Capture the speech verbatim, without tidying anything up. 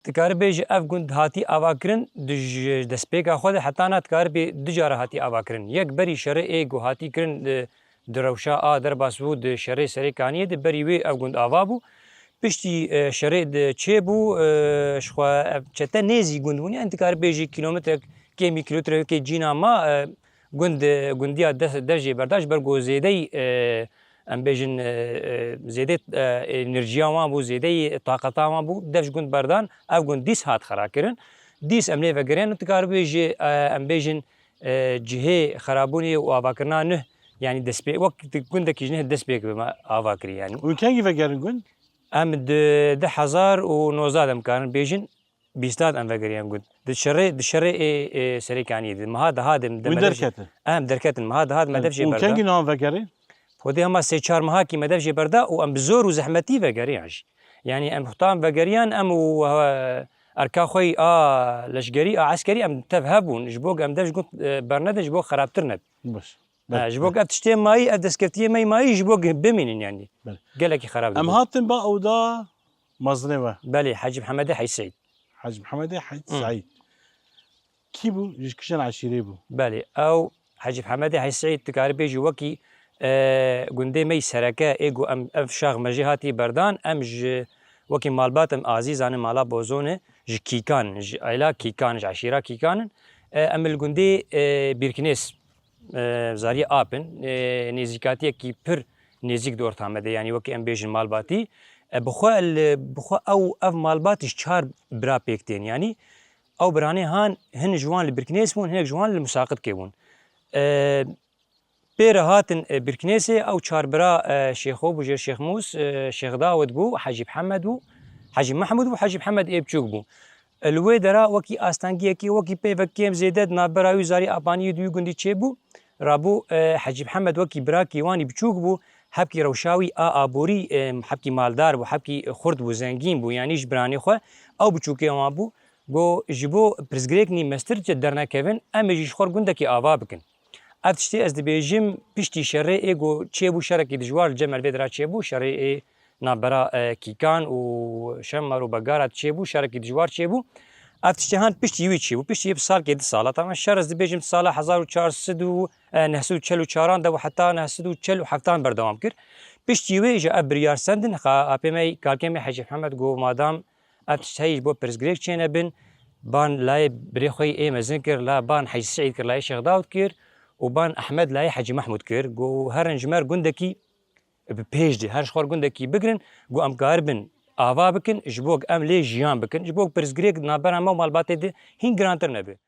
Dikarî bêjî ev gund hatî avakirin di ji destpêka xwe de heta na dikarî bê du cara hatî avakirin. Yek berî şerê ê ku hatî kirin di, di rewşa a derbas bû di şerê Serê Kaniyê de berî wê ev gund ava bû. Piştî, e, şerê di çê bû, e, ji xwe ev çete nêzî gund bûn. Yani dikarî bêjî kîlometrek kêmî kîlometreke cîna ma, e, gund, gundiya de, dev jê berda ji ber ku zêdeyî, e, em bêjin, e, e, zêdê, e, enerjiya wan bû, zêdeyî taqeta wan bû, dev ji gund berdan, ev gund dîs hat xera kirin. Dîs em lê vegeriyan û dikarî bêjî, e, em bêjin, e, cihê xerabûnê û avakirina nuh, yani destpê, wek gundekî ji nuh dest pê kibe me ava kirî yani. Û kengî vegerin gund? Em di du hezar û nozdeh de em karin bêjin, bîstat em vegeriyan gund. Di şerê, di şerê ê, ê Serê Kaniyê de. Meha deha de em Wî dev jê derketin? Em derketin. Meha deha de me dev jê berda. Û kengî nihan vegerê? Xwedê hema sê çar meha kî me dev jê berda û em bi zor û zehmetî vegeriyan jî. Yani em xutan vegeriyan em û, e, erka xwe yî a leşgerî, a eskerî em tev hev bûn. Ji bo em dev ji gund, e, bernedin, ji bo xerabtir nebe. Baş. Ha, ji bo ev tiştê mayî, ev destkeftiyê me yî mayî ji bo bimînin yani. Belê. Gelekî xerab dibû. Em hatin ba ewda mezinê we. Belê, Hecî Mihemedê Hecî Seîd. Hecî Mihemedê Hecî Hı. Seîd. Kî bû? Ji kişên eşîrê bû? Belê, ew Hecî Mihemedê Hecî Seîd dikarî bêjî wekî, e, gundê me yî sereke ê ku em ev şax me jê hatî berdan, em ji wekî malbat em Azîzan e, mala Bozon e, ji Kîkan, ji aîla Kîkan, ji eşîra Kîkan in. E, em li gundê, e, Bîrkinês, e, zariyê ap in, e, nêzîkatiyekî pir nêzîk di orta me de, yanî wekî em bêjin malbatî. E, bi xwe li, bi xwe ew, ev malbat ji çar bira pêk tên, yanî ew biranê han hin ji wan li Birkinês bûn, hinek ji wan li Musaqitkê bûn. E, pê re hatin, e, Birkinêsê, ew çar bira, e, Şêxo bû, jê Şêx Mûs, e, Şêx Dawid bû, Hecî Mihemed bû, Hecî Mehmûd bû, Hecî Mihemed ê biçûk bû. Li wê dera wekî astengiyekê, wekî peyvek kêm zêde di navbera wî zarî apaniyê di wî gundî çêbû. Rabû, e, Hecî Mihemed wekî birakî wanî biçûk bû, hebkî rewşa wî a aborî, e, hebkî maldar bû, hebkî xurt bû, zengîn bû, yanî ji biranê xwe ew biçûkê wan bû. Got, ji bo pirsgirêk nî mestir çi dernekevin, em ê jî ji xwe gundekî ava bikin. Ev tiştê ez dibêjim, piştî şerê ê ku çêbû, şerekî dijwar li cem me li vê dera çêbû, şerê ê navbera, e, Kîkan û Şemmer û Begara çêbû, şerekî dijwar çêbû. Ev tiştê han piştî wî çêbû. Piştî wî bi salkê du sala, taban şer ez dibêjim di sala hezar û çar sed û, e, neh sed û çel û çaran de û heta neh sed û çel û heftan berdewam kir. Piştî wê ji ev biryar sendin, xa apê me, kalkê me Hecî Mihemed got, madam ev tişt heyî ji bo pirsgirêk çênebin, ban layê birê xwe yî ê mezin kir, la ban Hecî Seîd kir, layê Şêx Dawid kir û ban Ehmed layê Hecî Mehmûd kir. Got, herin ji me re gundekî bi pêş de, her ji xwe re gundekî bigirin, got, em karibin ava bikin, ji bo em lê jiyan bikin, ji bo pirsgirêk di navbera me û malbatê de hîn girantir nebe.